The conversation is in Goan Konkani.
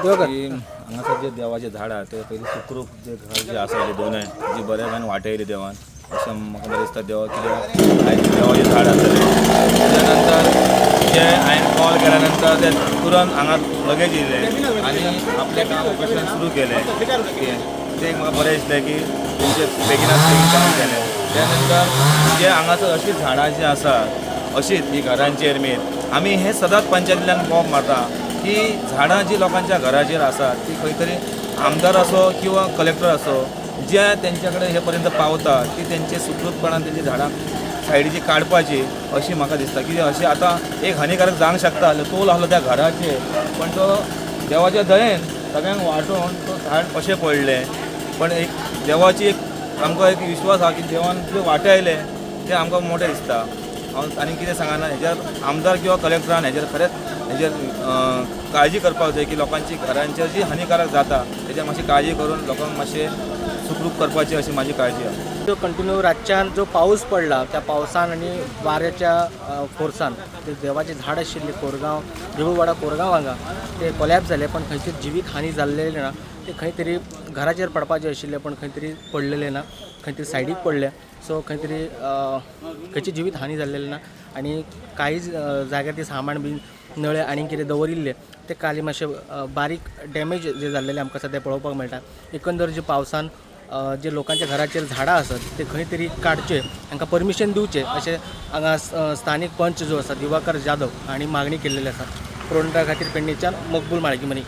की हांगासर जे देवाचें झाड आहा ते पयलीं सुखरूप जे घर जे आसा ते दोनय जी बऱ्या वाटयली देवान अशें म्हाका बरें दिसता. देवा कित्याक आयज देवाचें झाड आसतलें, तेच्या नंतर जे हांवें कॉल केल्या नंतर ते तुरंत हांगा लगेज येयले आनी आपलें काम ऑपरेशन सुरू केलें. तें एक म्हाका बरें दिसलें की तेंचे बेगिनात बेगीन काम केलें. त्या नंतर जे हांगासर अशीं झाडां जीं आसा अशीच ही घरांचेर मेन आमी हें सदांच पंचायतींतल्यान बोब मारता की झाडां जी लोकांच्या घराचेर आसा ती खंय तरी आमदार असो किंवा कलेक्टर असो जे तेंच्या कडेन हे पर्यंत पावता ती तेंचे सुखरूपणान तेंची झाडां सायडीची काडपाची अशी म्हाका दिसता. की अशी आतां एक हानिकारक जावंक शकता. तोल आहलो त्या घराचेर, पण तो देवाच्या दयेन सगळ्यांक वाटोवन तो झाड कशें पडलें. पण एक देवाची एक आमकां एक विश्वास आहा की देवान जे वाटयलें तें आमकां मोटें दिसता. हांव आनी कितें सांगना. हेजेर आमदार किंवा कलेक्टरान हेजेर खरेंच हेजेर काळजी करपाक जाय की लोकांची घरांचेर जी हानिकारक जाता तेजेर मातशी काळजी करून लोकांक मातशें सुखरूप करपाची अशी म्हाजी काळजी आसा. जो कंटिन्यू रातच्यान जो पावस पडला त्या पावसान आनी वाऱ्याच्या फोर्सान ते देवाचें झाड आशिल्लें कोरगांव, देऊळवाडा कोरगांव हांगा ते कोलॅप्स जालें, पण खंयची जिवीत हानी जाल्लेली ना. ते खंय तरी घराचेर पडपाचें आशिल्लें पण खंय तरी पडलेलें ना, खंय तरी सायडीक पडलें. सो खंय तरी खंयची जिवीत हानी जाल्लेली ना आनी कांय जाग्यार ते सामान बीन नळे आनी कितें दवरिल्ले ते काली मातशे बारीक डॅमेज जे जाल्लेले आमकां सद्या पळोवपाक मेळटा. एकंदर जे पावसान जे लोकांच्या घराचेर झाडां आसत ते खंय तरी काडचे, तांकां परमिशन दिवचें अशें हांगा स्थानीक पंच जो आसा दिवाकर जाधव हांणी मागणी केल्लेली आसा. प्रोंटा खातीर पेडणेच्यान मकबूल माळगीमनी.